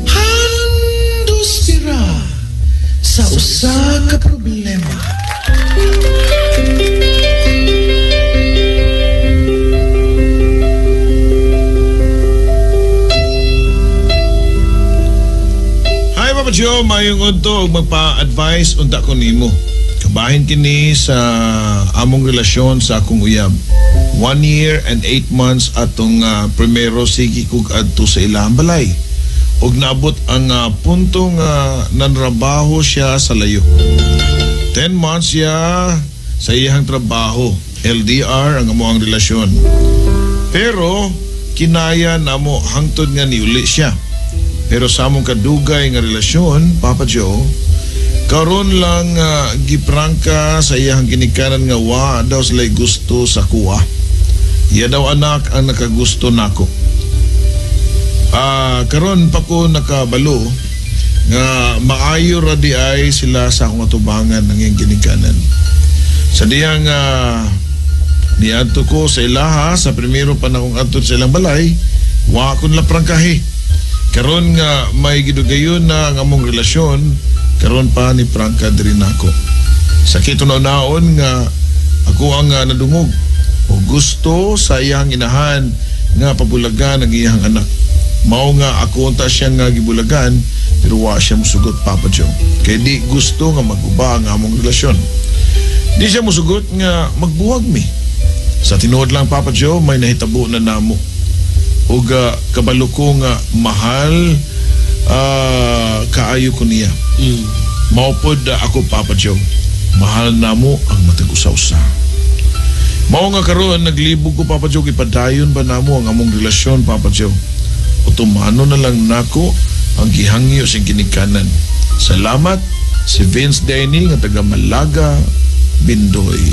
Handos bira sa usa ka problema. Hi Papa Joe, mayong udto ug magpa-advise unta ko nimo. Kabahin kini sa among relasyon sa akong uyab. 1 year and 8 months atong primero sige kog adto sa ilahang balay. Ug naabot ang punto nga nanrabaho siya sa layo. 10 months siya sa iyang trabaho. LDR ang among relasyon. Pero kinaya namo hangtod nga niuli siya. Pero sa among kadugay nga relasyon, Papa Joe, karon lang giprangka sa iyang ginikanan nga wa daw sila'y gusto sa kuha. Iya daw anak ang nakagusto nako. Karon pa ko nakabalo nga maayo ra di ay sila sa akong atubangan ng iyang ginikanan. Sa diyang niadto ko sa ilaha sa primero pa na akong adto sa ilang balay, wa kon laprangkahi. Karon nga may gidugayon na ang among relasyon, karon pa ni prangka diri nako. Sakit naon nga ako ang nadungog o gusto sa iyang inahan nga pabulagan ang iyang anak. Mao nga ako unta siya nga gibulagan pero wa siya musugot, Papa Joe. Kay di gusto nga maguba ang among relasyon. Di siya musugot nga magbuwag mi. Sa tinuod lang, Papa Joe, may nahitabo na namo. Ug kabalo ko nga mahal kaayo ko niya. Maupod ako, Papa Joe. Mahal namo ang matag usa-usa. Mao nga karon naglibog ko, Papa Joe, ipadayon ba namo ang among relasyon, Papa Joe? Otomano na lang nako ang gihangyo sa ginikanan. Salamat si Vince Denny nga taga Malaga, Bindoy.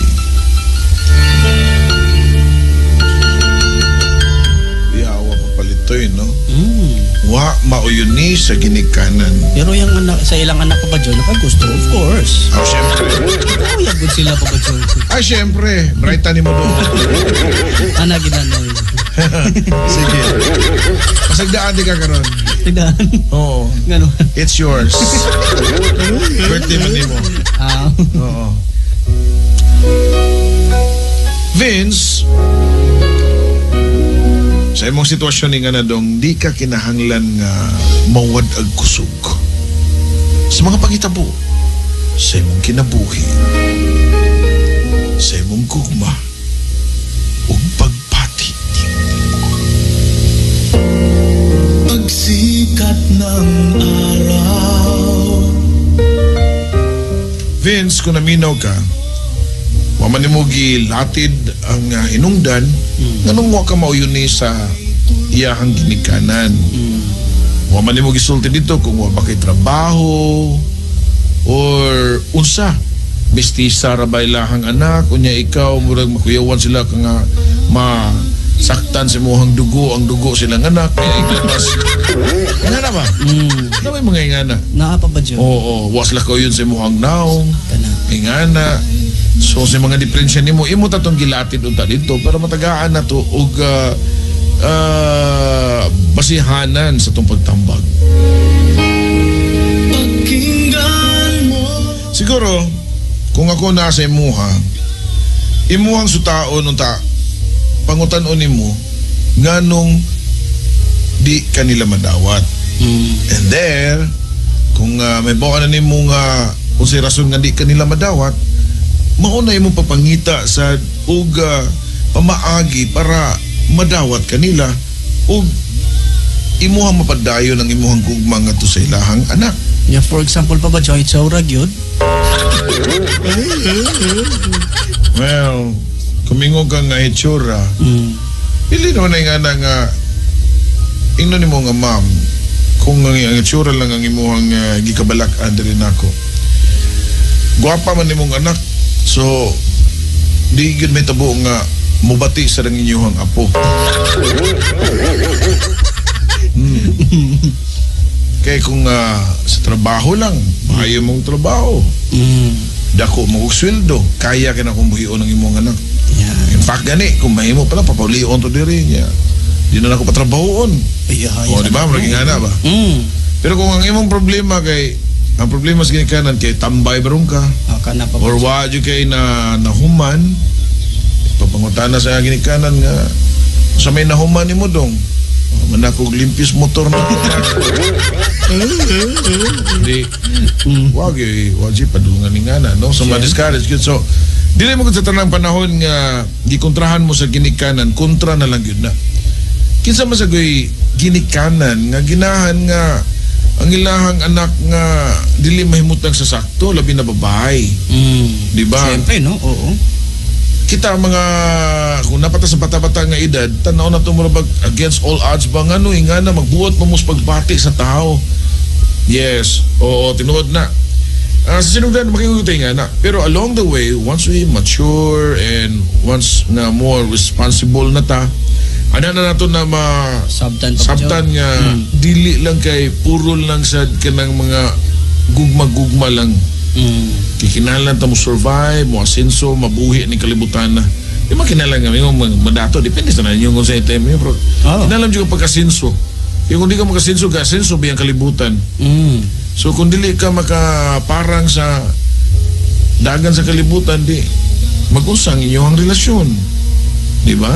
Yawa papalitoy, no? Wa mauyon ni sa ginikanan. Pero yung anak, sa ilang anak pa ba, Joe, nakagusto, of course. Oh, syempre. Oh, yagod sila pa ba, Joe? Ay, syempre. Brightan ni mo doon. Anak, ginanoy. Sige. Pasagdaan di ka karon. Tignan. Oo. Gano. It's yours. Birthday man nimo. Oo. Vince, sa imong sitwasyon ni nga na dong, di ka kinahanglan nga mawad ag kusog sa mga pangitabo, sa imong kinabuhi, sa imong gugma, ug pagpati. Pagsikat ng araw. Vince, kung naminaw ka, wa man nimo gilatid ang hinungdan, nganong wa ka mauyon ni sa iyahang ginikanan. Wa man nimo gisulti dito kung wa ba kay trabaho or unsa. Mistisa ra ba ilahang anak, unya ikaw murag makuyawan sila ka nga masaktan sa imuhang dugo, ang dugo silang anak, kaya ikaw mas ingana ba? Na may mga ingana. Naa pa ba, Joe? Oo, wa sila ko yun sa imuhang naong. Kana. Ingana. So sa mga diferensya nimo, imo ta tong gilatid unta dito para matagaan na to og basihanan sa tong pagtambag. Pakinggan mo. Siguro kung ako nasa imuha, imuhang sutaon unta pangutan-on nimo nganong di kanila madawat. And there, kung may buka na nimo nga unsay rason nga di kanila madawat, mauna imong papangita sa og pamaagi para madawat kanila og imuhang mapadayon ang imuhang gugma ngadto sa ilahang anak. Yeah, for example pa ba, Joe, itsura gyud? Well, kumingo ka nga itsura, dili naman na nga na nga ingnon nimo nga ma'am, kung ang itsura lang ang imuhang gikabalak-an diri nako. Gwapa man nimong anak, so di gyud may tabo nga mubati sa rang inyuhang apo. Kaya kung sa trabaho lang, maayo mong trabaho, dako mo og sweldo, kaya ka na kung buhion ang imong anak. Yeah. In fact, gani, kung mahimo pala, papaulion to diri niya. Di na nako patrabahoon. Ay, ay, O, di ba? Murag ingana ba? Pero kung ang imong problema kay ang problema sa ginikanan kay tambay barong ka Ah, kana pa. or wa jud kay na nahuman, papangutana sa ginikanan nga sa may nahuman nimo dong, manakog limpis motor na. Di wag eh, wa jud padulungan ni ngana, no? So ma-discourage gyud. So dili mo gud sa tanang panahon nga gikontrahan mo sa ginikanan, kontra na lang gyud na. Kinsa man sagoy ginikanan nga ginahan nga ang ilahang anak nga dili mahimutang sa sakto, labi na babae? Di ba? Siyempre, no? Oo. Kita mga kung napata sa bata-bata nga edad, tanaw na to mura bag against all odds ba nga no, nga na magbuot mo mos pagbati sa tao. Yes, oo, tinuod na. Sa sinugdan makikutay nga na. Pero along the way, once we mature and once na more responsible na ta, ana na nato na ma Sabtan pa. sabtan nga dili lang kay puro lang sad kanang mga gugma-gugma lang. Kikinahanglan ta mo survive, mo asenso, mabuhi ni kalibutan na. Di man kinahanglan nga mo madato, depende sa ninyo kung sa item niyo, pero kinahanglan jud ka pagkasenso. Kaya kung di ka makasenso, kasenso ba ang kalibutan. So kung dili ka makaparang sa dagan sa kalibutan, di mag-usang inyong relasyon. Di ba?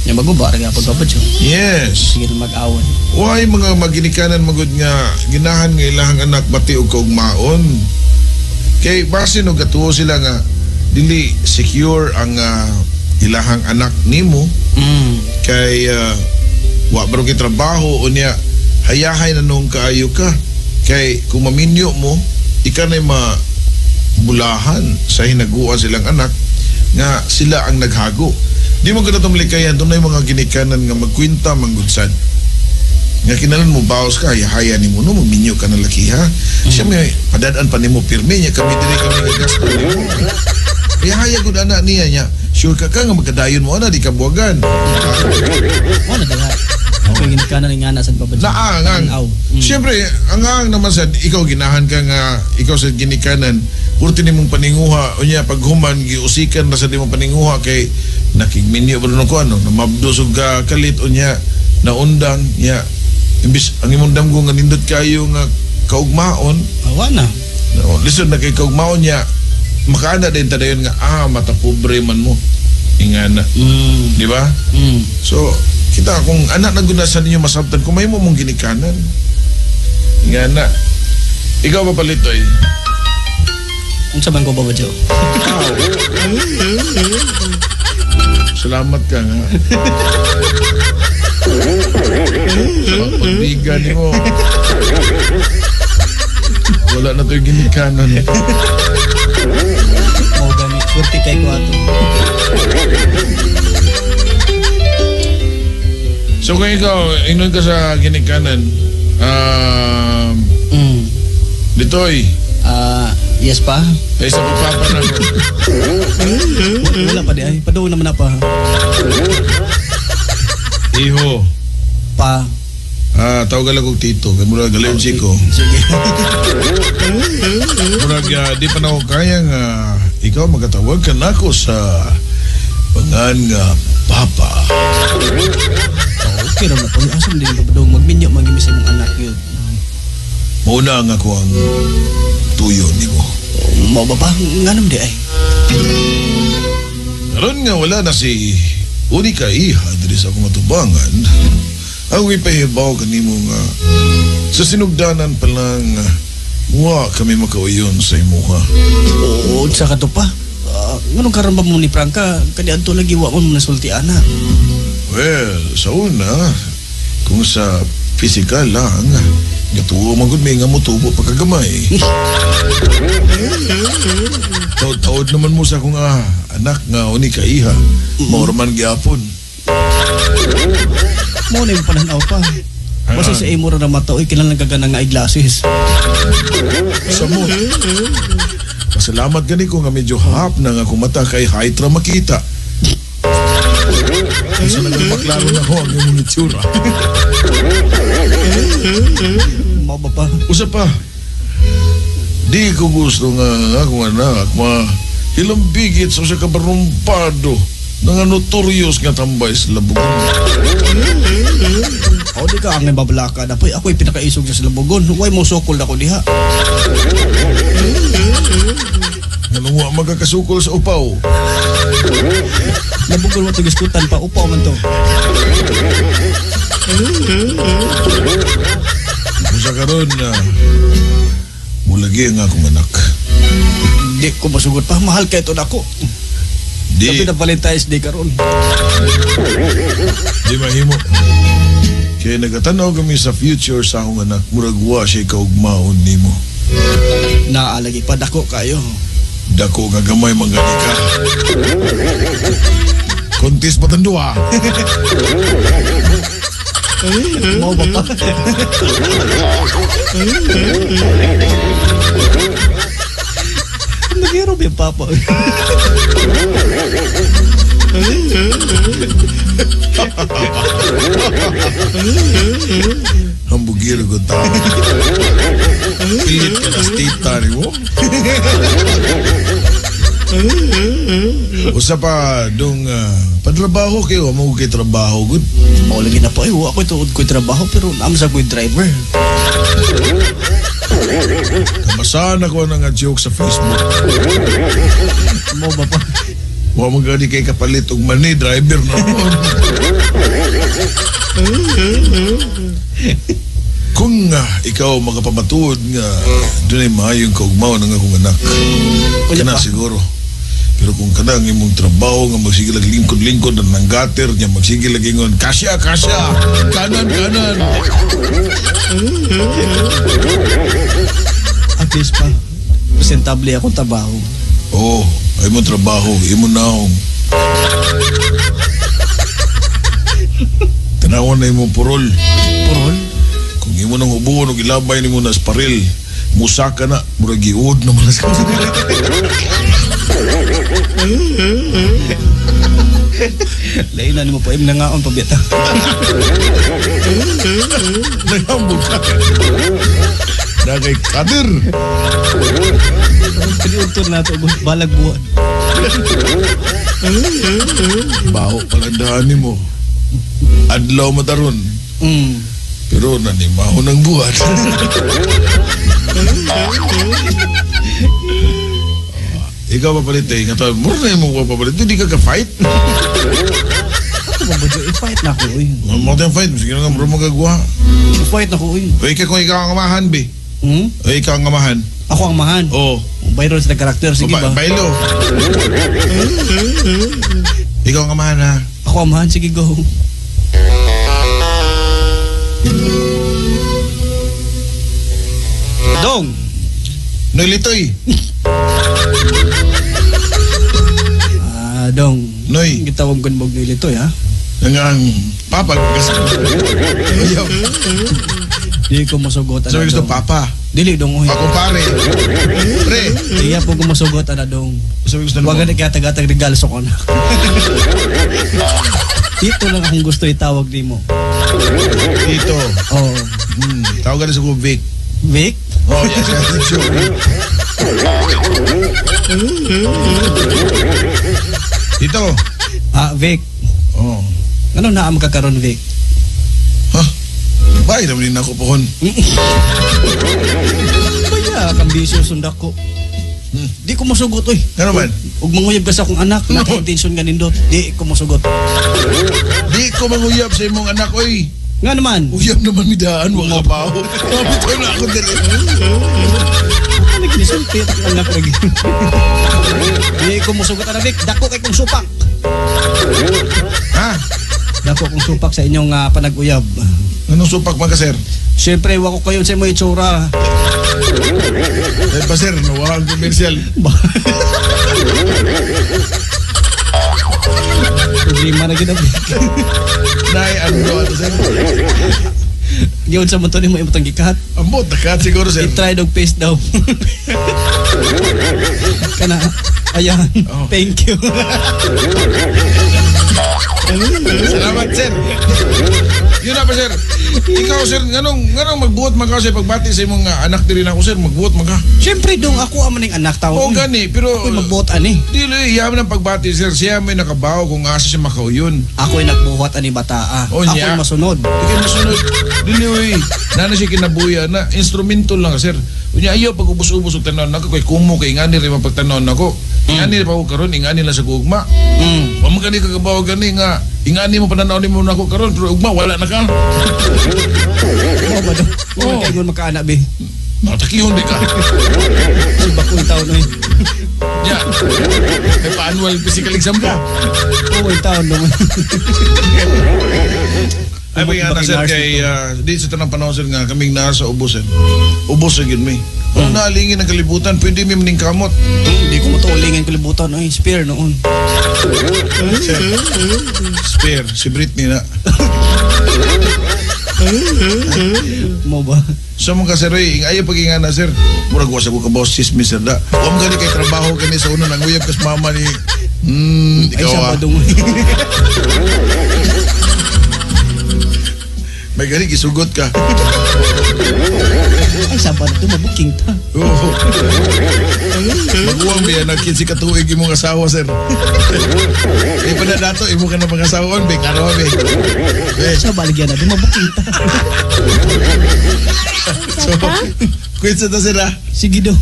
Yung maguba, ra gyapon pa Joe. Yes. Sige na mag-awon. Why mga maginikanan magud nga ginahan nga ilahang anak bati og kaugmaon. Kay basin og gatuo sila nga dili secure ang ilahang anak nimo kay wa ba kay trabaho unya hayahay na nung kaayo ka. Kay kung maminyo mo, ika na'y mabulahan sa hinaguan silang anak nga sila ang naghago. Di mo gud atong likayan, dunay mga ginikanan nga magkwinta manggudsad. Nga kinalan mo baos ka, hayahaya nimo no, maminyo ka na laki ha. Siya may padadaan pa nimo pirmi niya kami diri kami gagasto nimo. Hayahaya gud ana niya niya. Sure ka ka nga magkadayon mo ana di ka buwagan. Mo na dala. Ako yung ginikanan ni ngana sad pa ba? Laang ang. Tanaw. Siyempre, ang naman sad ikaw ginahan ka nga ikaw sa ginikanan, purti nimong paninguha unya pag human giusikan ra sa nimong paninguha kay nakigminyo ba ko ano, namabdos og kalit unya naundang nya imbis ang imong damgo nga nindot kayo nga kaugmaon. Awa na. No, lisod na kay kaugmaon niya makaana din ta dayon nga mata pobre man mo ingana. Di ba? So kita kung anak na gud sa ninyo masabtan kung may mo mong ginikanan ingana. Ikaw ba palitoy? Unsa man ko ba Joe? Salamat ka nga. Pagbigan nimo. Wala na to'y ginikanan. Mao gani, swerte kay ko ato. So kung ikaw, ingnon ka sa ginikanan, Litoy. Yes pa. Ay, sa pagpapa na ko. Wala pa di ay. Paduo naman na pa. Iho. Pa. Tawag lang kong tito. Kaya mura galayon si ko. Sige. Murag, di pa na ako kaya nga ikaw magatawag ka na ako sa pangan nga papa. Okay ra na po. Asa man din papadung magminyo man gyud sa imong anak yun. Mauna nga ko ang tuyo nimo. Mao ba pa? Nganong di ay? Karon nga wala na si Unika iha diri sa akong atubangan. Ang ipahibaw kanimo nga sa sinugdanan pa lang wa kami makauyon sa imuha. Oo, sa kato pa. Nganong karon ba mo ni Franca? Kani adto lagi wa mo nasulti ana. Well, sa una, kung sa physical lang, gatuo man gud may nga motubo pagkagamay. Taod-taod naman mo sa akong anak nga unika iha. Maura man gyapon. Mo na yung pananaw pa. Basta sa imo ra na mata, oy, kinahanglan ka ganang nga eyeglasses. Sa mo. Pasalamat gani ko nga medyo hap na nga akong mata kay height ra makita. Kasi nagpaklaro na ko ang imong itsura. Mao ba pa? Usa pa. Di ko gusto nga akong anak ma hilambigit sa usa ka barumpado. Nga notorious nga tambay sa Labugon. O di ka ang babalaka na po. Ako'y pinakaisog sa Labugon. Huwag mo sukol na ko diha. Nganong wa magkakasukol sa upaw? Labugon mo ito giskutan pa. Upaw man to. Kung sa karon na mulagi ang akong anak. Di ko masugot pa. Mahal kay ito na ako. Di, Tapi na Valentine's Day karon. Di mahimo. Kaya nagatanaw kami sa future sa akong anak, murag wa siya kaugmaon nimo. Naalagi pa dako kayo. Dako nga gamay mga ka. Kontis pa tandua. Mao ba pa? Nagiro ba yung papa? Hambugiro ko tao. Pilit ka na tita ni mo. Usa pa dong patrabaho kayo, mo kay trabaho gud. Mao lagi na pa. Eh, wa ko'y tuod ko'y trabaho pero naam sa ko'y driver. Kabasahan ako na nga joke sa Facebook. Mao ba pa? Wa man gani kay kapalit og money driver na mo. Kung ikaw makapamatuod nga dunay maayong kaugmaon ang akong anak. Kana siguro. Pero kung kanang imong trabaho nga magsige lag lingkod-lingkod na nanggater niya magsige lag ingon kasya kasya kanan kanan. At least pa presentable akong trabaho. Oh, ay mo trabaho, imo naong. Tanawan na imong purol. Purol? Kung imo nang hubuon og ilabay nimo na sparil, musaka na, murag giud na man sa. Lain na nimo pa im nangaon pa biyata. Nangambog ka. Na kay Kadir. Piniunton na ito, balag buwan. Baho palandaan nimo. Adlaw mataron. Pero nanimaho ng buwan. Ikaw papalit eh. Nga to, mura na mo papalit. Hindi ka ka-fight. Ano ba ba? I-fight na ako eh. Mo tayong fight. Sige na nga, mura magagawa. I-fight na ako eh. O ikaw kung ikaw ang amahan, be. Hmm? O ikaw ang amahan. Ako ang amahan? Oo. Viral sa karakter, sige ba? Bailo. Ikaw ang amahan, ha? Ako ang amahan, sige go. Dong! Noy Litoy! Ah, Dong. Noy. Gitawag ko mo Noy Litoy, ha? Ang papa, kasi. Ayaw. Di ko masugot, Sabi gusto, Dong. papa. Dili, Dong. Oy. Ako pare. Pre. Iya po ko masugot, ana, Dong. Sabi gusto Huwag na kaya tagatag regalo sa ko na. Dito lang akong gusto itawag ni mo. Dito. Oo. Tawag ka na sa ko, Vic. Vic? Oh, yes, yes, sure. Dito. Ah, Vic. Oh. Ano na ang kakaroon, Vic? Huh? Bay, naman din ako pohon. Baya, kambisyo sundak ko. Di ko masugot, oy. Ano man? Ug manguyab ka sa akong anak, No. naka-intention nga nindot. Di ko masugot. Di ko manguyab sa imong anak, oy. Nga naman. Uyab naman midaan, wala pa ako. Kapit na ako dili. Ano ginisulti at anak lagi. Di ko musugot ana, Vic. Dako kay kong supak. Ha? Dako kong supak sa inyong panag-uyab. Anong supak man ka, sir? Siyempre, wako kayo sa imong itsura. Eh pa, sir, nawala ang commercial. Problema na gid, Vic. Nay, ano ato, sir? Giyon sa motor nimo imong gikat. Ambot, nakat siguro, sir. I-try dog paste daw. Kana, ayan. Oh. Thank you. Salamat, sir. Yun na pa, sir. Ikaw, sir, nganong magbuot man ka sa pagbati sa imong anak diri na ako, sir, magbuot man ka. Siyempre dong ako amo ning anak tao. Oo, gani, pero Ako'y magbuot ani. Dili, iyaman ang pagbati, sir. Siya may nakabaw kung asa siya makauyon. Ako'y nagbuhat ani bataa. Oh, Ako'y niya. masunod. Di kayo masunod. Dili, uy. Nana siya kinabuya na instrumento lang, sir. Unya, ayaw pag ubos-ubos og tanon nako kay kumo kay ingani rin mapagtanon nako. Ingani pa ko karon, ingani lang sa gugma. Wa man gani kakabaw gani nga ingani mo pananaw nimo nako karon pero ugma wala na ka. Oo ba dong? Oo. Oh. Kay ngon makaanak be. Matakihon di ka. Ay bakoy taon oy. Ya. May pa-annual physical exam ka. Oo taon dong. Ay, pag na sir, kay, di sa tanang panahon sir nga, kaming nasa ubos sir. Ubos sa yun, may. Kung naalingin ang kalibutan, pwede may maning kamot. Hindi ko matuulingin kalibutan oy. Spear noon. Sir, spare, si Britney na. Mo ba? So mo ka sir, oy, ayaw pag na sir. Murag wa sa ko kabaw chismis sir da. Wa mo gani kay trabaho kani sa una nanguyab kas mama ni. Ay Ikaw siya ah. ba dong? May gani gisugot ka. Ay saba na to mabuking ta. Oo. Maguwang biya na 15 ka tuig imong asawa sir. Eh pa na dato imo ka na mga asawaon be karo be. Be. Sa baligyan na do mabuking ta. So, quit sa ta sir ah. Sige dong.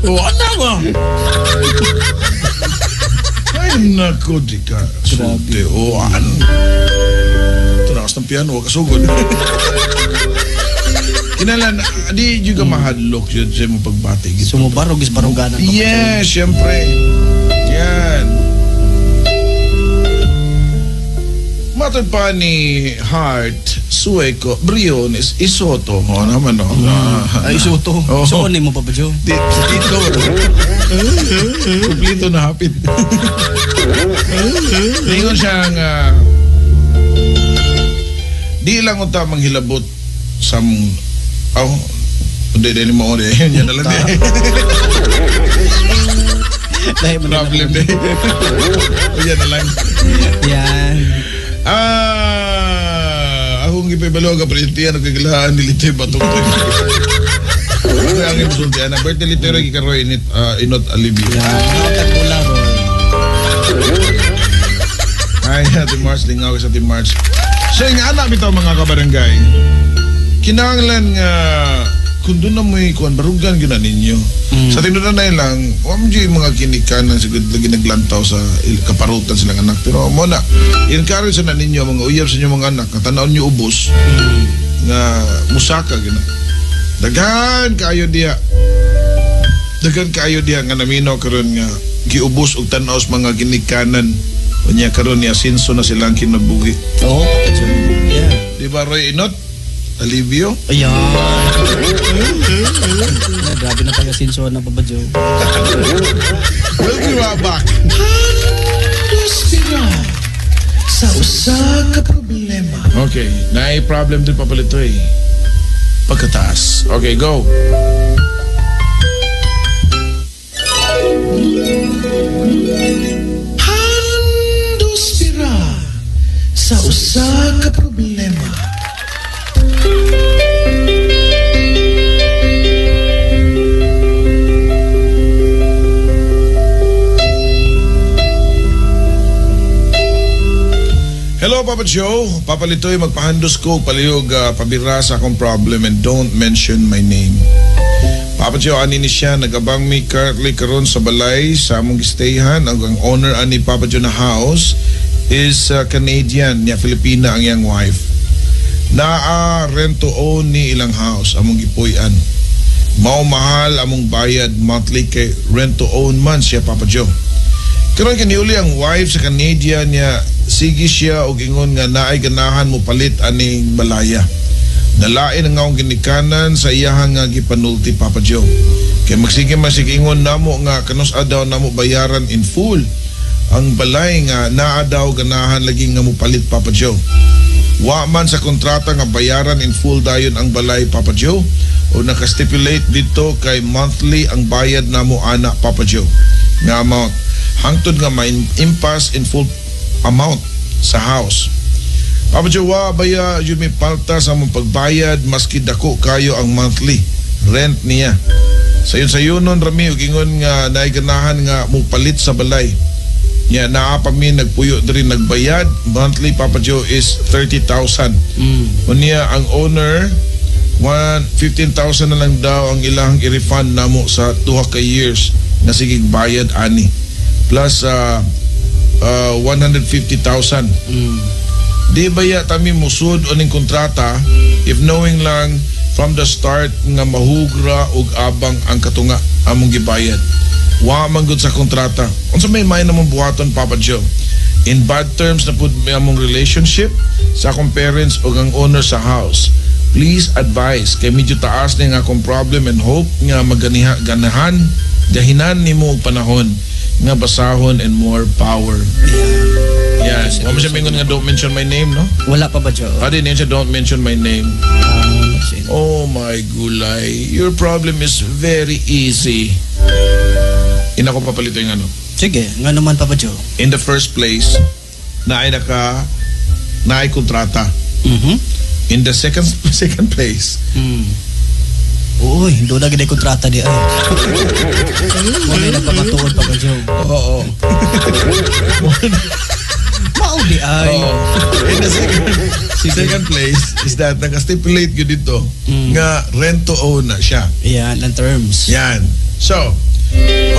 Oh, ano ba? Ay, nako, di ka. Sulti. Oh, ano? Ito na, ng piano, wag kasugod. Kinalan, di juga mahadlok yun sa imong pagbati. Gito. Sumubarog is baruganan. Yes, syempre. Yan. Matod pa ni Hart, Sueco, Briones, Isoto. Oh, naman, no? Ah, Ay suto. Oo. So ni mo pa ba Jo? Dito. Kumplito na hapit. Ningon siya nga di lang unta manghilabot sa mong oh, hindi din mo di yan na lang di. Dahil mo na Problem di. Yan na lang. Yan. Akong gipibalo ka presidente ang kagalahan ni Litoy Batong. Ano ang imusultian na birthday Litoy ra gikaroy init inot alibi. Yan. Nakatag bola Roy. Ay, Ate March, lingaw ka sa Ate March. Siya nga anak bitaw mga kabarangay. Kinahanglan nga kung doon na mo'y kuan barugan gyud na ninyo. Sa tinuod na lang, wa mo yung mga kinikanan siguro lagi naglantaw sa kaparutan silang anak. Pero mo na, encourage na ninyo mga uyab sa inyong mga anak, nga tan-awon niyo ubos nga musaka gyud na. Daghan kaayo diha. Daghan kaayo diha nga naminaw karon nga giubos og tan-aw sa mga ginikanan. Unya karon ni asinso na silang kinabuhi. Oo, Papa Jo. Yeah. Di ba Roy Inot? Alivio? Ayan. Na, grabe na taga-sinso na Papa Jo. We'll be right back. Handos sa usa ka problema. Okay, naay problem din pa pala ito eh. Pagkataas. Okay, go. Handos bira sa usa ka problema. Hello, Papa Joe. Papa Litoy, magpahandos ko palihog pabira sa akong problem and don't mention my name. Papa Joe, ani ni siya, nagabang mi currently karon sa balay sa among gistayhan. Ang owner ani Papa Joe na house is Canadian, niya Filipina ang iyang wife. Naa rent to own ni ilang house among gipuy-an. Mao mahal among bayad monthly kay rent to own man siya, Papa Joe. Karon kaniuli ang wife sa Canadian niya, sige siya og ingon nga naay ganahan mo palit aning balaya. Nalain ang akong ginikanan sa iyahang nga gipanulti, Papa Joe. Kay magsige man sige ingon namo nga kanus daw namo bayaran in full ang balay nga naa daw ganahan lagi nga mopalit, Papa Joe. Wa man sa kontrata nga bayaran in full dayon ang balay, Papa Joe, o naka-stipulate dito kay monthly ang bayad namo ana, Papa Joe, nga amount hangtod nga ma-impas in full amount. sa house. Papa Joe, wa baya yun may palta sa among pagbayad maski dako kayo ang monthly rent niya. Sayon sayunon rami ug ingon nga naay ganahan nga mupalit sa balay. Nya naa pa mi nagpuyo diri nagbayad monthly, Papa Joe, is 30,000. Unya ang owner, 1 15,000 na lang daw ang ilang i-refund namo sa 2 ka years na sigig bayad ani. Plus 150,000. Di ba ya tami musud aning kontrata if knowing lang from the start nga mahugra og abang ang katunga among gibayad? Wa man gud sa kontrata. Unsa may may namong buhaton, Papa Joe? In bad terms na pud may among relationship sa akong parents ug ang owner sa house. Please advise kay medyo taas na nga akong problem and hope nga maganiha ganahan gahinan nimo og panahon nga basahon and more power. Yeah, wa mo siya mingon nga "Don't mention my name," no? Wala pa ba, Joe? Adi niya siya, "Don't mention my name." Ah, sige. Oh my gulay, your problem is very easy. Ina ko papalito yung ano. Sige, nga naman, Papa Joe. In the first place, naay naka naay kontrata. In the second second place, Uy, hindi na gid kontrata di ay. Wala nagpapatuod, Papa Joe. Oo. Mao di ay. Oo. In the second second place is that naka-stipulate yun dito nga rent to own na siya. Yan, ang terms. Yan. So,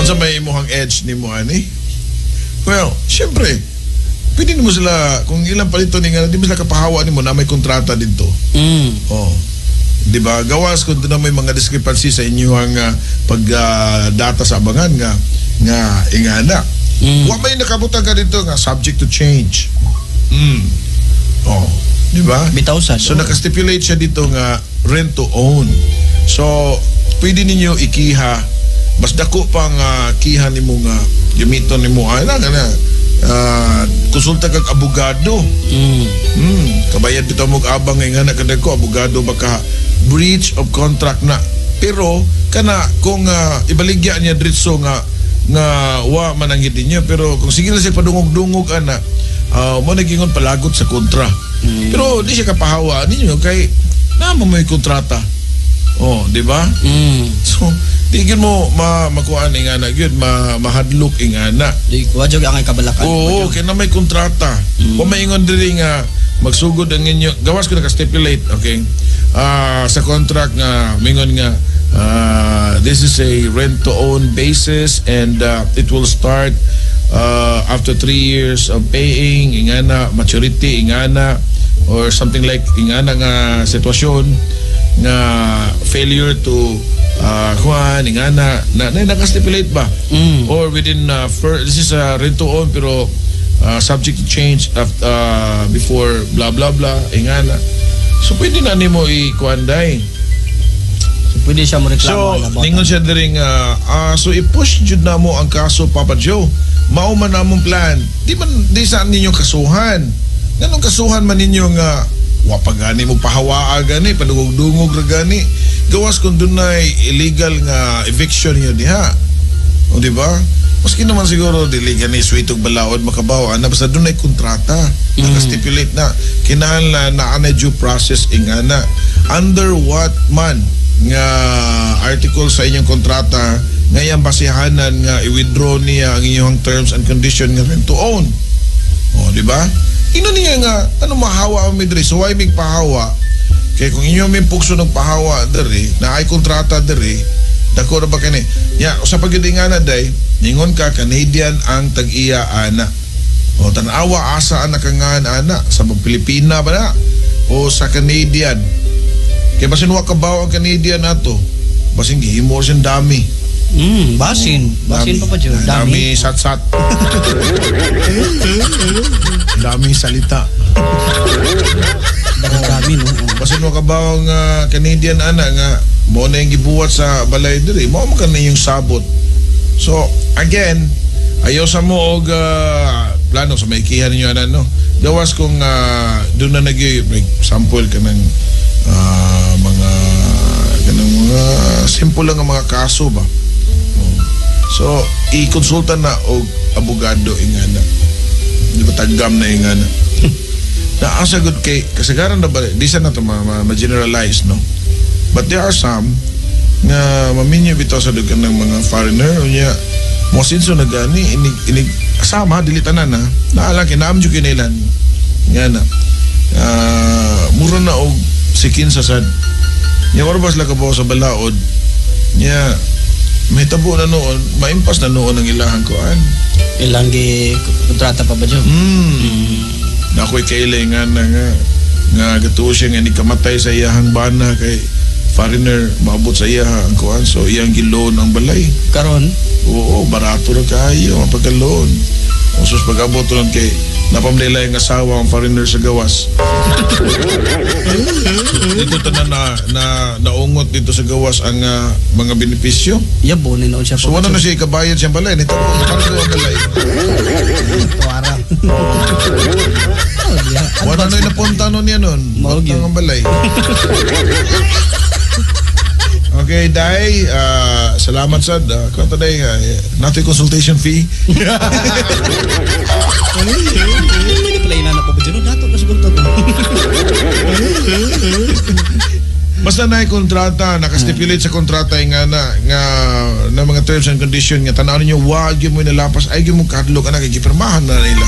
unsa may imuhang edge nimo ani? Well, syempre, pwede nimo sila, kung ilang palito ni nga, di mo sila kapahawa nimo na may kontrata dito. Oh. Di ba? Gawas kung doon na may mga discrepancy sa inyong pag data sa abangan nga nga ingana. Wa may nakabutang ka dito nga subject to change. Oh, di ba? Bitaw sad. So naka-stipulate siya dito nga rent to own. So pwede ninyo ikiha, mas dako pa nga kiha nimo nga gamiton nimo ay na na konsulta kag abogado. Kabayad bitaw mo abang nga na kada ko abogado, baka breach of contract na. Pero kana kung ibaligya niya diretso nga nga wa man ang niya, pero kung sige lang siya padungog-dungog ana, mo nagingon palagot sa kontra. Pero di siya kapahawa ninyo kay naa mo may kontrata. Oh, di ba? So, di gyud mo ma makuan ingana gyud, ma mahadlok ingana. Di ko jud ang kabalakan. Oo, kaya na may kontrata. Kung maingon diri nga magsugod ang inyo, gawas ko naka-stipulate, okay? Sa contract nga mingon nga this is a rent to own basis and it will start after 3 years of paying ingana, maturity ingana, or something like ingana nga sitwasyon nga failure to kuan ingana na, na naka-stipulate ba, or within this is a rent to own pero subject to change after, before blah blah blah ingana, so pwede na nimo i-kuan day. So, pwede siya mo reklamo So about ningon siya diri nga so i-push jud na mo ang kaso, Papa Joe, mao man among plan. Di man di sa ninyo kasuhan, nganong kasuhan man ninyo nga wa pa gani mo pahawaa gani, padungog-dungog ra gani, gawas kung dunay illegal nga eviction niyo diha, o di ba? Maski naman siguro dili gani sweet og balaod makabaw ana, basta dunay kontrata, naka-stipulate na kinahanglan na anay due process ingana. Under what man nga article sa inyong kontrata nga iyang basihanan nga i-withdraw niya ang inyong terms and condition nga rent to own? O, di ba? Ino niya nga ano mahawa ang midri, so why mig pahawa? Kay kung inyo may pugso ng pahawa diri na ay kontrata diri, dako ra ba kani ya sa pagyud nga na day ningon ka Canadian ang tag-iya ana. O tan-awa asa ang nakangan ana, sa Pilipina ba na o sa Canadian? Kay basin wa kabaw ang Canadian ato, basin gihimo siyang dami. Basin. Basin pa pa dyan. Dami, Dami. Sat-sat. Dami salita. Dami, no? Oo. Basin wa kabaw nga Canadian ana nga mo na yung gibuhat sa balay diri, mo man ka na yung sabot. So, again, ayaw sa mo og plano sa maikihan ninyo ana, no. Gawas kung doon na nag like sample kanang mga kanang mga simple lang nga mga kaso ba. Oh. So, i-konsulta na og abogado ingana. Di ba tagam na ingana. Na ang sagot kay kasagaran na ba di sa na to ma-generalize, no? But there are some nga maminyo bitaw sa dugan ng mga foreigner, unya mo sinso na gani inig inig sama dili tanan ha. Naa lang kay naam jud kinailan nga na mura na og sikin sa sad nya wala ba sila kabaw sa balaod nya mahitabo na noon, maimpas na noon ang ilahang kuan. Ilang gi kontrata pa ba dyan? Na ako'y kailangan na nga nga gatuo siya nga ni kamatay sa iyahang bana kay foreigner maabot sa iya ang kuan, so iyang giloan ang balay. Karon? Oo, barato ra kaayo ang pagka-loan. Usos pag-abot nun kay napamlila yung asawa ang foreigner sa gawas. Dito tanan na na naungot dito sa gawas ang mga benepisyo. Yabo ni noon siya. So wala na siya ikabayad siyang balay. Nito ko, makargo ang balay. Tuwara. Wala na napunta nun niya nun. Mao gyud. Butang ang balay. Okay, Day, salamat sad. Kwento Day, natin consultation fee. Hindi pala inana pa ba dyan? Dato na siguro to. Basta na kontrata, nakastipulate sa kontrata nga na nga na mga terms and condition nga tan-aw ninyo wa gyud mo nalapas, ay gyud mo kadlok ana kay gipirmahan na nila.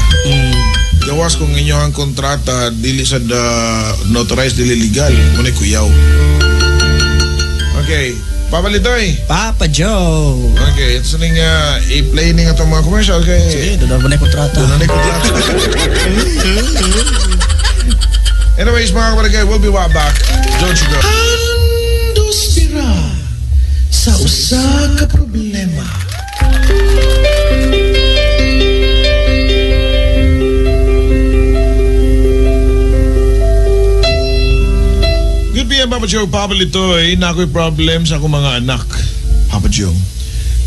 Gawas kung inyo ang kontrata dili sa notarized, dili legal, mo ni kuyaw. Okay, Papa Litoy. Papa Joe. Okay, ito sa ning i-play ning atong mga commercial kay sige, doon na ba na yung kontrata? Doon na yung kontrata. Anyways, mga kabarangay, we'll be right back. Don't you go. Andos dira sa usa ka problema. Good PM, Papa Joe. Papa Litoy, na ako'y problem sa akong mga anak. Papa Joe,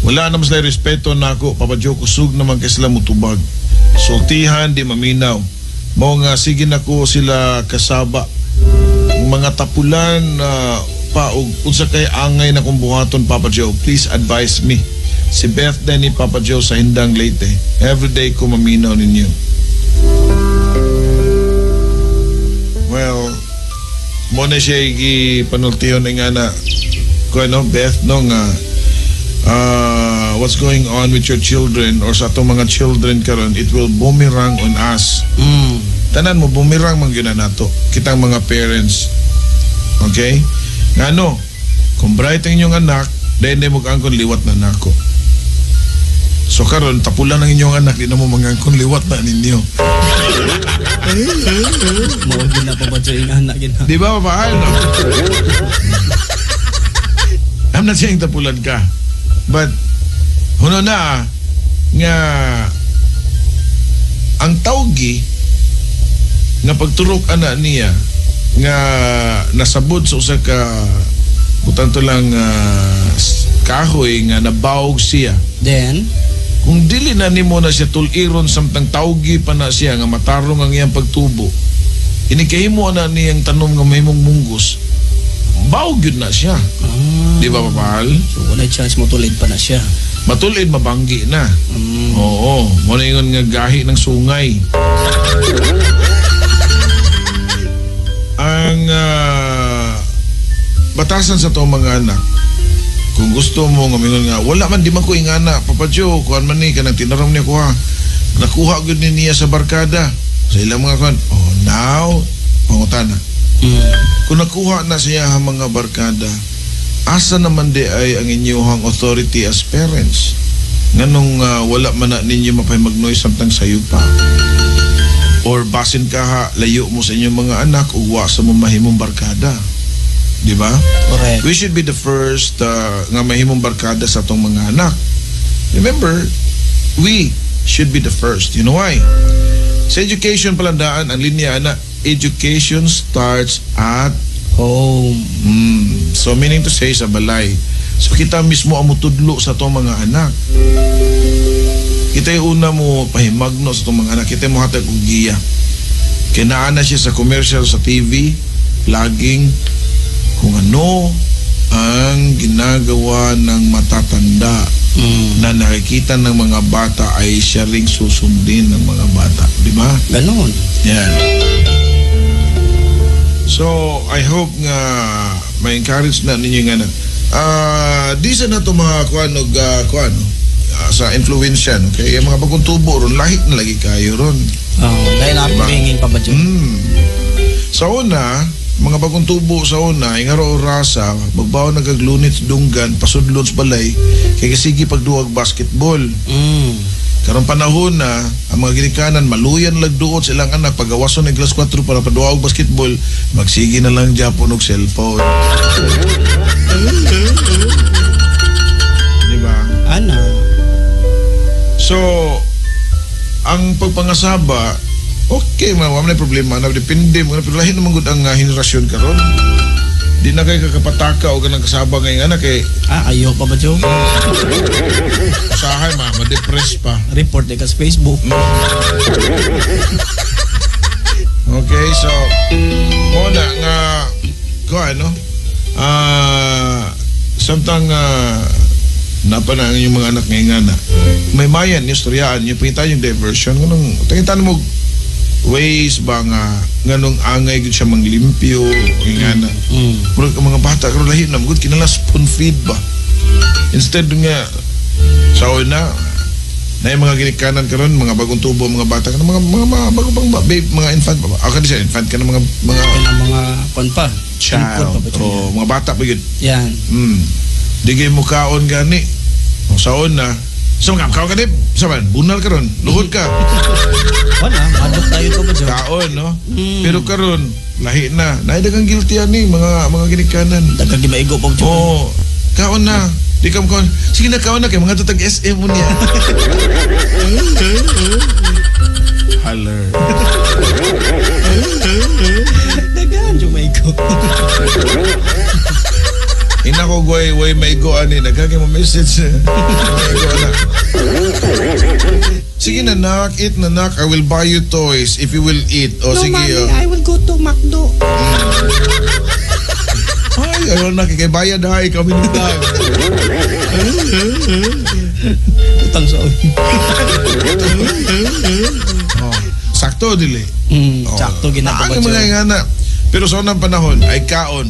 wala naman sila respeto na ako. Papa Joe, kusog naman kay sila mutubag. Sultihan, di maminaw. Mao nga, sige na ko sila kasaba. Mga tapulan pa og unsa kay angay na kong buhaton, Papa Joe. Please advise me. Si Beth ni Papa Joe sa Hindang Leyte. Everyday ko maminaw ninyo. Well, mo na siya ipanultiyon nga na ko ano, Beth, no, nga what's going on with your children or sa atong mga children karon, it will boomerang on us. Tanan mo, boomerang man gyud na nato kitang mga parents. Okay? Nga ano, kung bright ang inyong anak, dahil hindi mo kaangkon liwat na nako. So karon tapulan ang inyong anak, di na mo mangangkon liwat na ninyo. Mao gyud na pa ba dyan yung anak gyud na. Di ba, Papa? No? I'm not saying tapulan ka. But, huno na, nga, ang tawgi, nga pagturok ana niya, nga nasabod sa usa ka, butang to lang, kahoy, nga nabawog siya. Then, kung dili na nimo na siya tuliron samtang tawgi pa na siya nga matarong ang iyang pagtubo, inikahimo na niyang tanom nga mahimong munggos, bawog yun na siya. Di ba, Papal? So, wala chance matulid pa na siya. Matulid, mabanggi na. Oo. Muna ingon nga gahi ng sungay. Ang batasan sa itong mga anak, kung gusto mo nga mingon nga wala man di man ko ingana, Papa Joe, kuan man ni kanang tinarom niya kuha, nakuha gyud ni niya sa barkada sa ilang mga kuan. Oh, now pangutana. Kung nakuha na siya ang mga barkada, asa naman di ay ang inyuhang authority as parents? Nganong wala man na ninyo mapahimagnoy samtang sayo pa? Or basin ka ha, layo mo sa inyong mga anak ug wa sa mo mahimong barkada. Di ba? Correct. We should be the first nga mahimong barkada sa atong mga anak. Remember, we should be the first. You know why? Sa education palandaan, ang linya na education starts at home. So meaning to say, sa balay. So kita mismo ang mutudlo sa atong mga anak. Kita yung una mo pahimagno sa atong mga anak. Kita mo hatag og giya. Kaya naa na siya sa commercial sa TV, laging kung ano ang ginagawa ng matatanda na nakikita ng mga bata ay siya ring susundin ng mga bata. Di ba? Ganon. Yan. So, I hope nga ma-encourage na ninyo nga na. Di sa na to mga kuan og kuan no? Sa influensya, no? Kay mga bagong tubo ron, lahi na lagi kayo ron. Oh, dahil upbringing pa ba dyan? Sa una, mga bagong tubo sa una, ingaro orasa, magbaon nagaglunit dunggan, pasudlon sa balay, kay kasigi pagduwag basketball. Karong panahon na, ang mga ginikanan, maluyan lagduot sa ilang anak, pagawason ng alas 4 para paduwa og basketball, magsige na lang japon og cellphone. Di ba? Ana. So, ang pagpangasaba, okay, ma, wala may problema na depende mo pero lahi naman gud ang henerasyon karon. Di na kay kakapataka o kanang kasaba ngayon anak kay Ah, ayaw pa ba dyan? Usahay ma, ma-depress pa. Report ka sa Facebook. Okay, so mo na nga ko ano? Samtang napa na ang inyong mga anak ngayon nga na may mayan niyo istoryaan niyo, pangita yung diversion, nganong tangitan mo ways ba nga nganong angay gud siya manglimpyo nga na. Murag ang mga bata karon lahi na gud kinala spoon feed ba. Instead nga sa una na yung mga ginikanan karon, mga bagong tubo mga bata karon, mga bago pang babe, mga infant pa ba? Ako di siya infant ka mga mga Kanang mga kwan pa. Child. Pa ba dyan? O mga bata pa yun. Yan. Di kay mo kaon gani. O sa una, sa mga kaon ka di, sa man, bunal karon, luhod ka. Wala, madok tayo pa ba dyan? Kaon, no? Pero karon, lahi na. Naay daghang guilty ani mga ginikanan. Daghang gimaigo pa ba dyan? Oo. Kaon na. Di ka kaon. Sige na, kaon na kay mga tutag SM mo niya. Haller. Daghan yung maigo. Ina ko goy way maigo ani nagkagi mo message. Maigo na. Sige na nak, eat na nak. I will buy you toys if you will eat. O sige. Oh. I will go to McDo. Ay, ayaw na kay bayad ha, ikaw minutang. Utang sa Oh, sakto dili. Oh. Sakto ginagawa Ang mga ingana. Pero sa unang panahon ay kaon.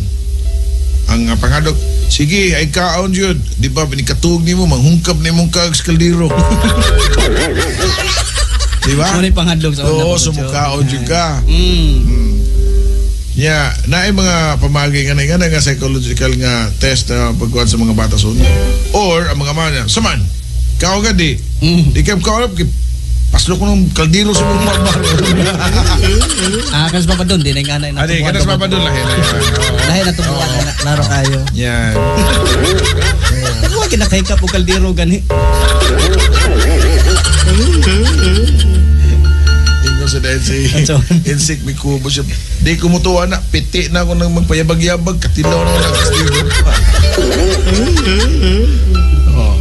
Ang pangadok, sige, ay kaon yun. Di ba, binikatug nimo, manghungkap nimo kag sa kaldero. Di ba? Mo na yung panghadlok sa una Oo, pa ba, sumukaon Joe? yun ka. Ya, naay mga pamagi nga na nga psychological nga test na pagkuhan sa mga bata sa una. Or, ang mga mana, saman, kaon ka di. Di ka kaon, paslo ko ng kaldero sa mga mama. Ah, kas pa doon, di na yung anay na Ani, kanas pa doon lahi na yan. Lahi na tubuan na laro kayo. Yan. Huwag kinakahikap o kaldero gani. Ingon sa dahil si Ano? Insik may kubo siya. Di ko mutuwa na, piti na ako nang magpayabag-yabag, katilaw na ako ng kaldero pa. Oh.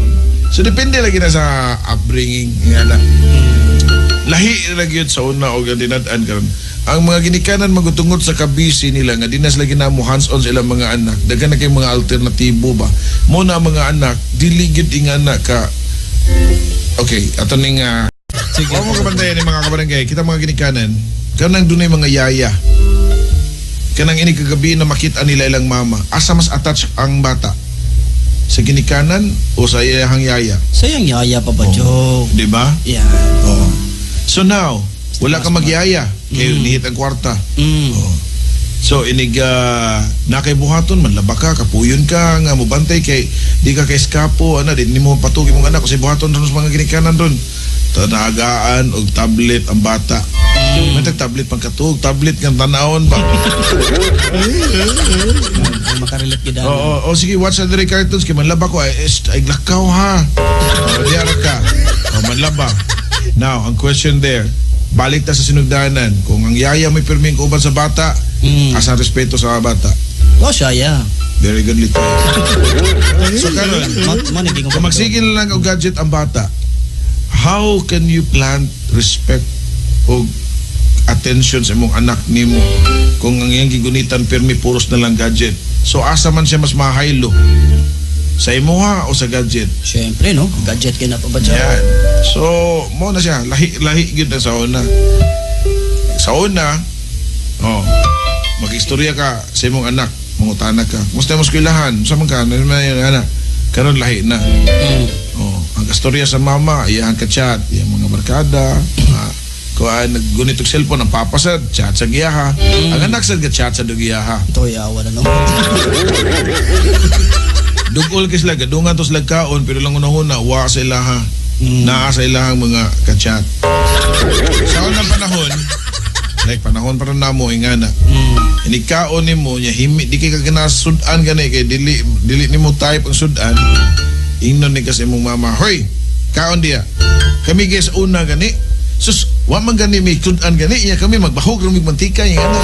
So depende lagi na sa upbringing nga na. Lahi lagi yun sa una o dinad-an karon. Ang mga ginikanan magutungod sa kabisi nila nga di na sila ginamo hands-on sa ilang mga anak. Daghan na kay mga alternatibo ba. Mo na ang mga anak dili gyud ingana ka. Okay, ato ning Sige. Huwag mo kabantayan ni mga kabarangay, kita mga ginikanan, kanang dunay mga yaya. Kanang ini kagabi na makita nila ilang mama. Asa mas attached ang bata? Sa ginikanan o sa iyahang yaya? Sayang yaya pa ba, Joe? Di ba? Yan. Oo. So now, wala ka magyaya. Kay nihit ang kwarta. Oo. So inig nakay buhaton manlaba ka, kapuyon ka nga mobantay kay di ka kay eskapo ana di nimo patugi mong anak kasi buhaton ron sa mga ginikanan ron. Tanagaan og tablet ang bata. May tag tablet pang katug, tablet nga tanawon ba. Ay, makarelate gid Oo, oo, oh, sige, watch na diri cartoons kay manlaba ko ay, ay lakaw ha. Oh, di ara ka. Oh, manlaba. Now, ang question there, balik ta sa sinugdanan. Kung ang yaya may pirming kauban sa bata, asa respeto sa bata? Oh, siya, yeah. Very good little. So karon, Mo naging kung magsige na lang og gadget ang bata, how can you plant respect o attention sa imong anak nimo kung ang iyang gigunitan pirmi puros na lang gadget? So asa man siya mas mahaylo? Sa imuha o sa gadget? Siyempre, no? Gadget kay na pa ba siya? Yan. So, mo na siya. Lahi, lahi gyud na sa una. Sa una, oh, Mag-istorya ka sa imong anak, mangutana ka. Kumusta mo eskwelahan? Sa man ka? Ano man yun, anak? Karon lahi na. Oh, ang istorya sa mama, iyang ka-chat, iyang mga barkada, mga kuan naggunit og cellphone ang papa sad chat sa giyaha. Ang anak sad ga-chat sa giyaha. Ito yawa na, no? Dugol kay sila gadungan to sila kaon pero lang unahuna wa sa ilaha. Naa sa ilahang mga ka-chat. Sa unang panahon, like panahon para namo ingana. Inikaon nimo nya himi di kay ka sudan gani kay dili dili nimo type ang sudan. Ingnon ni kasi imong mama, "Hoy, kaon diya. Kami guys una gani. Sus, wa man gani may sudan gani iya kami magbahog ra mig mantika ing ana."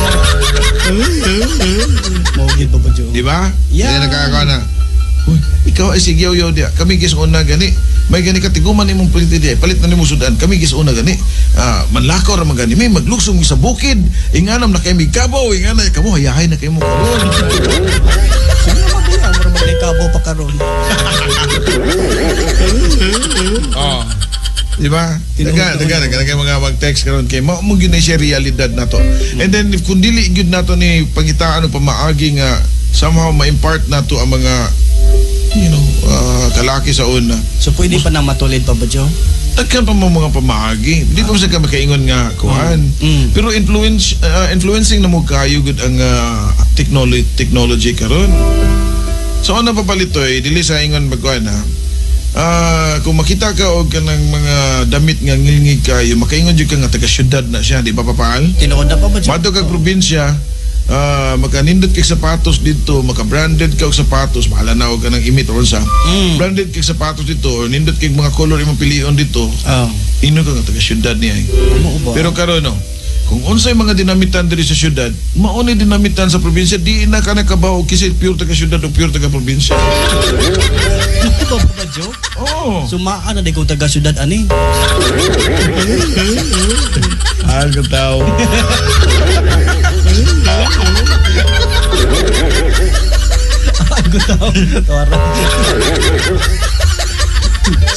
Mao gid, Papa Joe. Di ba? Yeah. Kaya nakakaon na. "Uy, ikaw ay sige yo diya. Kami guys una gani. May gani katiguman nimong palit diya. Palit na nimo sudan. Kami guys una gani. Ah, manlakaw ra man gani. May maglugsong mi sa bukid. Inganam na kay mig kabaw. Ingana kamo hayahay na kay mo karon." Sige naman diya, mura man kay kabaw pa karon. Oh. Di ba? Tinuod Daga, na daga, yun. daga, daga mga mag-text karon kay mao mo gyud na siya realidad nato. And then if kung dili gyud nato ni pangitaan og pamaagi nga somehow ma-impart nato ang mga kalaki sa una. So pwede pa nang matulid, Papa Joe? Daghan pa mo mga pamaagi. Di pa sa ka makaingon nga kuan. Pero influencing na mo kayo gud ang technology karon. So ano pa palitoy, dili sa ingon magkuan ha. Kung makita ka og kanang mga damit nga ngilngig kayo, makaingon jud ka nga taga syudad na siya, di ba, papaal? Tinuod na, Papa Joe. Madto kag probinsya, makanindot kay sapatos dito, maka-branded ka og sapatos, bahala na og kanang imit or unsa. Branded kay sapatos dito, or nindot kay mga color imong pilion dito, ino ka nga taga syudad niya eh. Mao ba? Pero karon no, kung unsay mga dinamitan diri sa syudad, mao ni dinamitan sa probinsya, di na ka nakabaw kasi pure taga syudad o pure taga probinsya. Mao ba, Papa Joe? Oh. Sumaan na di kong taga syudad ani. Ah, kataw. Ay, gutaw. Tawara.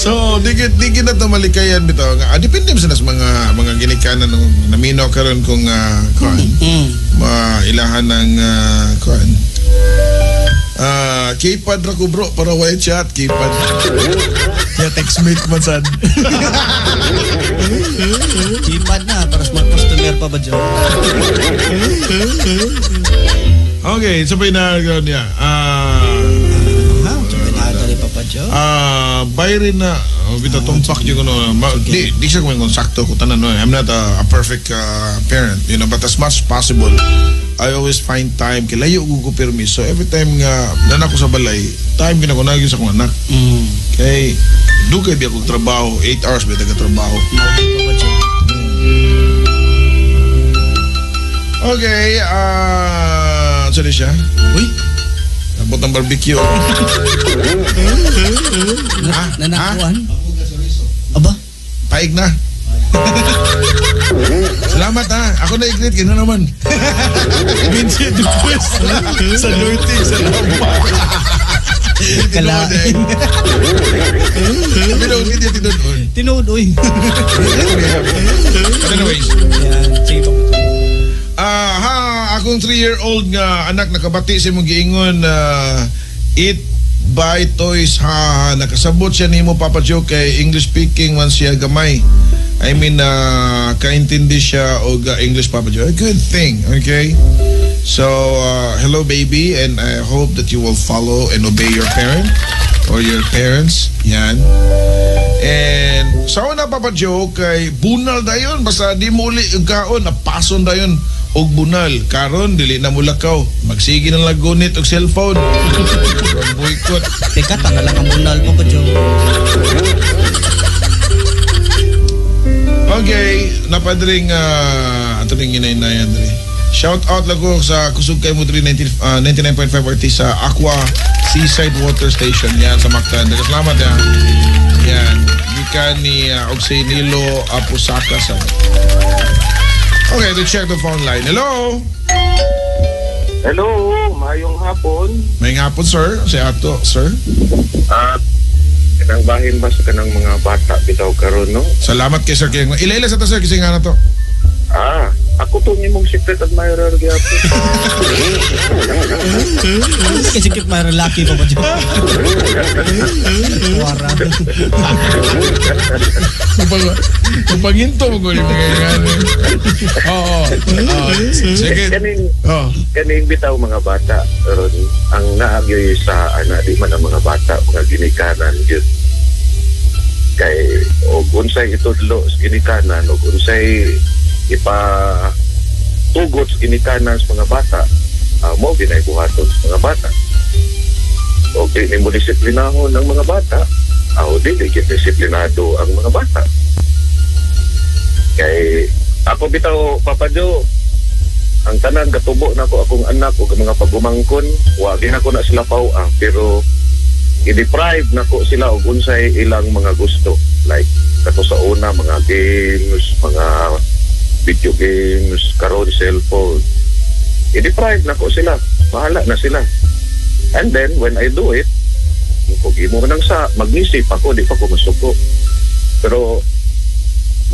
So, di gid na to malikayan bitaw nga. Depende sa nas mga ginikanan nung naminaw karon kung kuan mailahan ng kuan. Keypad ra ko, bro, para way chat keypad. Ya text mate man sad. Keypad na para smart customer pa ba, Joe? Okay, so pa na niya. Ha? So pinadali, Papa Joe? Bayrin na oh, bitaw tumpak yung ano, di siya kung sakto ko tanan no. I'm not a perfect parent, but as much as possible I always find time kay layo ko permis. So every time nga nana ko sa balay, time gina ko naging sa akong anak. Kay dugay biya kog trabaho, 8 hours biya taga trabaho. Mao gid, Papa Joe. Okay, sorry siya. Uy, Abot ang barbecue. Ha? Nanakuan. Aba, Paig na. Salamat ha. Ako na i-greet kino naman. Vinci Dupuis sa Norte sa Lampa. Kalain. Pero hindi niya tinuod. Tinuod, uy. But anyways, Yan, sige, Papa Joe. Ha, akong 3-year-old nga anak nakabati sa imong giingon na eat buy toys ha, ha. Nakasabot siya nimo, Papa Joe, kay English speaking man siya gamay. I mean, kaintindi siya og English, Papa Joe. A good thing, okay? So, hello baby, and I hope that you will follow and obey your parent or your parents. Yan. And sa una, Papa Joe, kay bunal dayon basta di mo uli og kaon napason dayon og bunal. Karon dili na mulakaw, magsige na lang gunit og cellphone. Boycott. Teka, tanga lang ang bunal, Papa Joe. Okay, napadring ato ring inay-inayan diri. Shout out lang ko sa kusog kay mo diri 90, 99.5 RT sa Aqua Seaside Water Station yan sa Mactan. Daghang salamat ya. Yan, gikan ni Ogsay Nilo Apusaka sa. Okay, to check the phone line. Hello. Hello, maayong hapon. May hapon, sir. Si ato, sir. Kanang bahin ba sa kanang mga bata bitaw karon, no? Salamat kay Sir King. Ila-ila sa ta, sir, kasi nga na to. Ah, Ako to nimong secret admirer gyapon. Kasi secret admirer laki, Papa Joe. Wara. Paginto mo ko yung mga yan. Oo. Sige. Kaning Oh. kaning bitaw mga bata ron ang naagyoy sa ana di man ang mga bata, mga ginikanan gyud. Kay og unsay itudlo sa ginikanan og unsay ipa tugot sa ginikanan sa mga bata, mo ginay buhaton sa mga bata. O di nimo disiplinahon ang mga bata, o dili gyud disiplinado ang mga bata. Kay ako bitaw, Papa Joe, ang tanan katubo na ko akong anak ug mga pagumangkon, wa gina ko na sila paw-a, pero i-deprive na ko sila og unsay ilang mga gusto, like kato sa una mga games, mga video games, karon cellphone. I-deprive na ko sila, bahala na sila. And then when I do it, kung imo nang sa magnisip ako, di pa ko masuko. Pero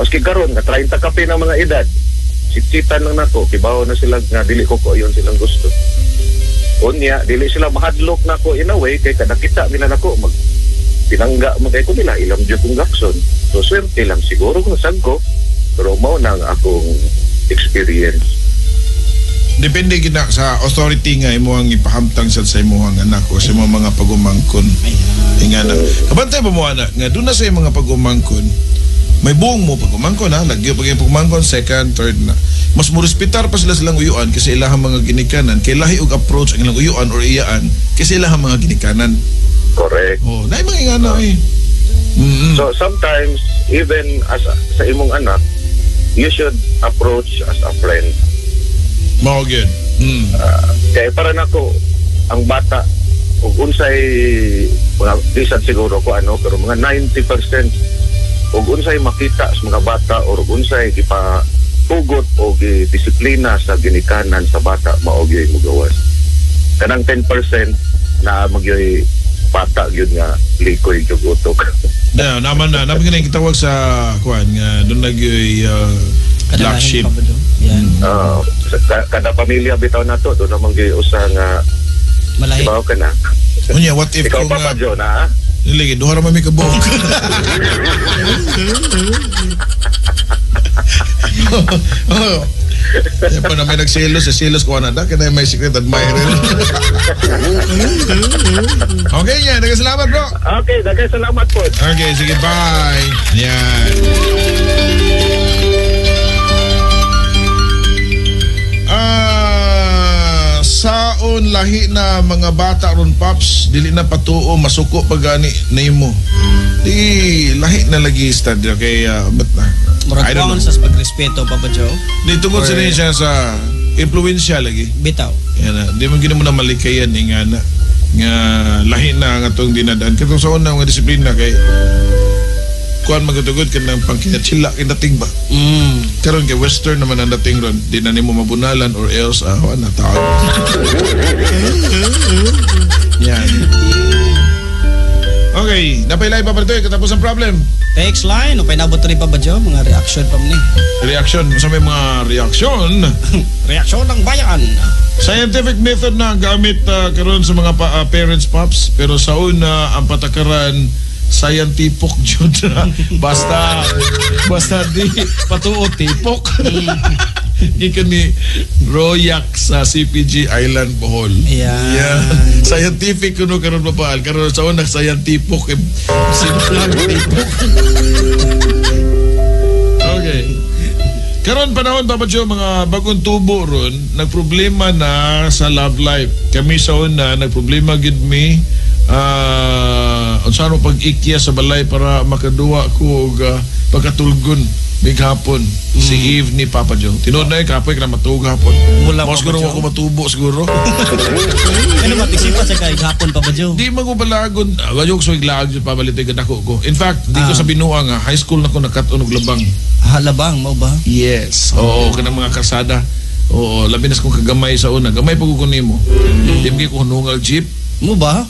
maski karon nga 30 kape ng mga edad, sitsitan lang nako, kibaw na sila nga dili ko ko ayon silang gusto. Unya, dili sila mahadlok nako in a way kay kadakita nila nako mag pinangga man kay ko nila ilang jud kong gakson. So swerte lang siguro kung sag ko, pero mao nang akong experience. Depende gid na sa authority nga imo ang ipahamtang sa imong anak o sa imong mga pagumangkon. Nga na. Kabantay pa mo anak nga doon na sa imong mga pagumangkon. May buong mo pagumangkon ha, lagyo pag imong pagumangkon second, third na. Mas mo respetar pa sila silang uyuan kasi ilahang mga ginikanan kay lahi og approach ang ilang uyuan or iyaan kasi ilahang mga ginikanan. Correct. Oh, naay mga ingana eh. Mm-hmm. So sometimes even as sa imong anak, you should approach as a friend. Mao gyud. Kaya para nako ang bata ug unsay mga bisan siguro ko ano, pero mga 90% ug unsay makita sa mga bata or unsay gipa tugot o disiplina sa ginikanan sa bata, mao gyud mogawas. Kanang 10% na magyoy bata gyud nga likoy gyud utok. Na naman na naman gani gitawag sa kuan nga doon nagyoy black sheep. Yan. Kada pamilya bitaw na to, doon naman gyud usa nga malahi. Ibaw ka na. Unya, what if ikaw kung Papa Joe na? Dili, duha ra man mi kabuok. Oh. Yan pa na may nagselos, sa selos ko na da, kaya may secret admirer. Okay, yan. Daghang salamat, bro. Okay, daghang salamat po. Okay, sige, bye. Yan. Saon lahi na mga bata ron, Paps, dili na patuo, masuko pa gani nimo. Di lahi na lagi stand kay but na. Murag kuwangon sa pagrespeto, Papa Joe. Di tungod sa siya sa influensya lagi. Bitaw. Yan na. Di man gini mo na malikayan eh, nga na nga lahi na nga itong dinadaan. Katong sa una mga disiplina kay kuan magutugod ka ng pangkinatsila kinating ba? Karon kay western naman ang dating ron. Di na nimo mabunalan or else na tao. Yan. Okay, napailay pa ito katapos ang problem. Text line, o painabot rin pa ba Joe? Mga reaction pa man eh. Reaction, sa may mga reaction. Reaction ng bayan. Scientific method na ang gamit karon sa mga parents, Pops, pero sa una ang patakaran scientific jud. Basta di patuo tipok. Gikan ni Royak sa CPG Island, Bohol. Yeah. Yeah. Scientific kuno karon papaal. Karon sa una scientific simple lang tipok. Okay. Karon panahon Papa Joe, mga bagong tubo ron nagproblema na sa love life. Kami sa una nagproblema gid mi unsa ro pag-ikya sa balay para makaduwa ko og pagkatulgon mighapon. Si Eve ni Papa Joe. Tinuod na kapoy ka na matuog hapon. Mula Mas Papa siguro Joe. ako matubo siguro. Ano ba tisipat sa kay hapon Papa Joe? Di man ko balagon. Ayok so iglaag jud pabalitoy kadako ko. In fact, di ko sa binuang high school na ko nakat-on og labang. Labang mao ba? Yes. Oo, kanang mga karsada. Oo, labi na sa kong kagamay sa una. Gamay pa ko nimo. Di man ko hunungal jeep. Mo ba?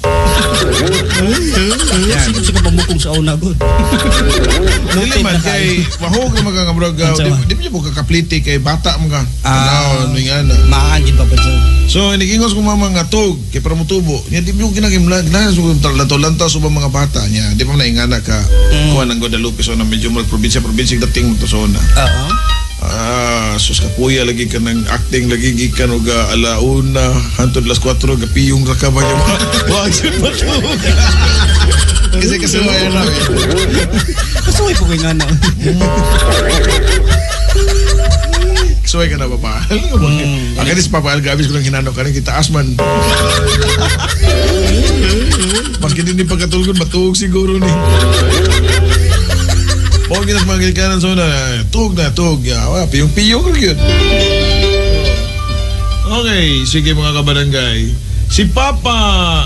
Yan. Sige sige pamukong sa una gud. Dili man kay mahog na mga nga Unsa di man? di mo ka kapliti kay bata mo ka. Ah. Tanaw ni nga na. Maan gid Papa Joe. So inigingos ko mama nga tug kay para motubo. Nya di mo kinagimlan na so lantaw-lantaw sa ubang mga bata niya. Di pa man naingana ka kuha ng Guadalupe so na medyo mag probinsya probinsya dating mo to sa una. Oo. Ah, sus kapuya lagi ka ng acting lagi gikan og alauna hantod las 4 gapiyong ra ka ba yung wa jud matug. Kasi kasi wala na. Kasuway po kay ngana. Suway ka na papa. Ang kanis papa Al gabis ko lang hinano kanin kitaas man. Maski din pagkatulgon matuog siguro ni. Huwag ginas mga gilikanan sa una, tug na, tug. Ya, wala, piyong-piyong ra gyud. Okay, sige mga kabarangay. Si Papa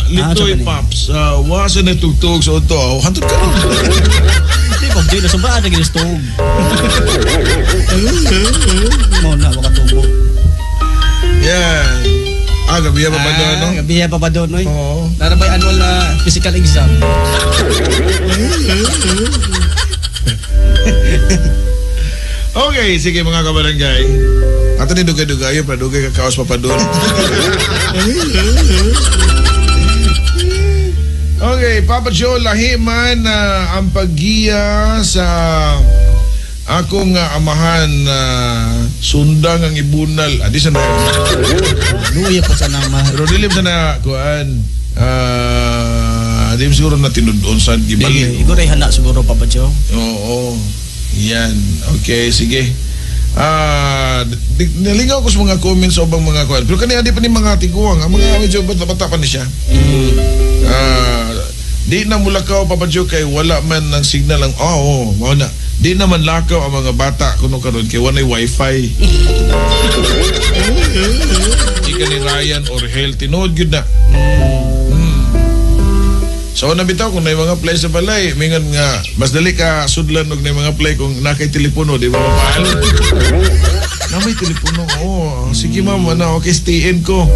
Litoy Ah, sa Pops, wasa na tugtog sa uto. Oh, hantod ka ron. Di ba Joe nasubra na gid tug. Mo na makatubo. Yan. Ah, gabi pa ba doon, no? Gabi pa ba doon, oy? Oo. Nara ba'y annual na physical exam? Okay, sige mga kabarangay. Ato ni dugay-dugayo, pero dugay kakaos pa pa doon. Okay, Papa Joe, lahi man ang paggiya sa akong amahan na sundang ang ibunal. Adi sa na. Luya po sa nama. Pero dilim sa na, kuan, di siguro na tinudon sa gibali. Igor ay hana siguro, Papa Joe. Oo. Yan. Okay, sige. Nalingaw ko sa mga comments sa ubang mga kuan. Pero kani di pa ni mga tiguang, ang mga medyo bata-bata pa ni siya. Di na mulakaw Papa Joe kay wala man ng signal ang oh, mao na. Di na man lakaw ang mga bata kuno karon kay walay wifi. Di ka ni Ryan or Hel tinuod gyud na. So na bitaw kung may mga play sa balay, mingon nga mas dali ka sudlan og nay mga play kung nakay telepono, di ba mapahal? Na may telepono, oo. Sige ma'am, ano, okay, stay in ko.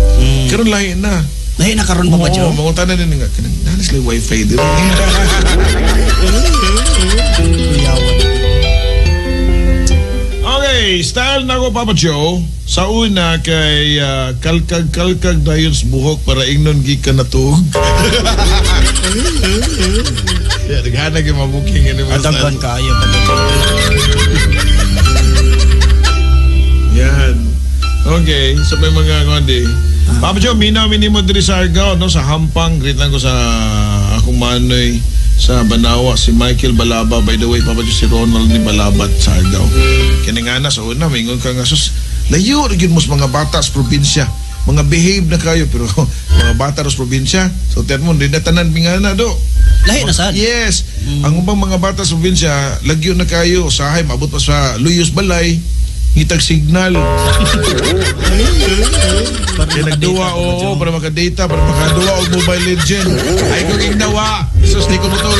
Karon lahi na. Lahi na karon Papa Joe. Oo, mangutana din nga kanang naa sila wifi diri. Kuyawan. Okay, style na ko Papa Joe. Sa una kay kalkag-kalkag dayon sa buhok para ingnon gikan na tuog. Yeah, naghanag yung mabuking ini mga Adaghan style. kaayo Papa Joe. Yan. Okay, so may mga kundi. Papa Joe, minaw minimo diri sa Argao, no, sa Hampang. Greet lang ko sa akong manoy sa Banawa, si Michael Balaba. By the way, Papa Joe, si Ronald ni Balabat sa Argao. Kini nga na sa una, mingon ka nga, sus, layo ra gyud mo sa mga bata sa probinsya. Mga behave na kayo, pero mga bata sa probinsya, so tiyan mo, di na tanan mingana do. Lahi na sad. Yes. Ang ubang mga bata sa probinsya, lagyo na kayo, usahay, maabot pa sa Luyos Balay, ngitag signal. Kaya nagduwa, oo, para makadata, para makaduwa og Mobile Legend. Ay kung ignawa, sus, di ko mo to.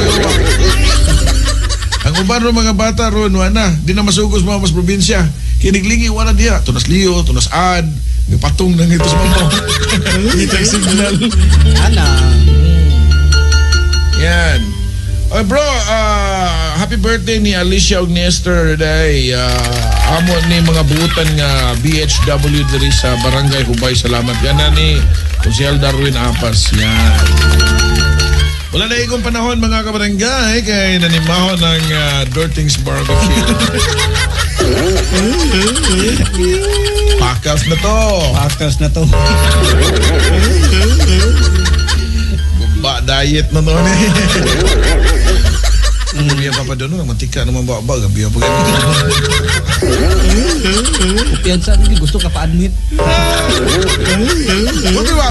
Ang uban ro mga bata ron, wala na. Di na masugos mga mas probinsya. Kiniglingi, wala diya. Tunas Leo, tunas Ad, may patong nang ito sa mga. Ngitag signal. Ana. Yan. Oy bro, happy birthday ni Alicia ug ni Esther day. Amo ni mga buutan nga BHW diri sa Barangay Hubay. Salamat. Yan na ni Konsehal Darwin Apas. Yan. Wala na igong panahon mga kabarangay kay nanimahon ng Dortings Barbecue. Pakas na to. Pakas na to. Ba diet na to ni. Gabi pa pa doon, mantika naman ba ba gabi pa ganito. Kumpiyansa, gusto ka pa-admit. Buti ba?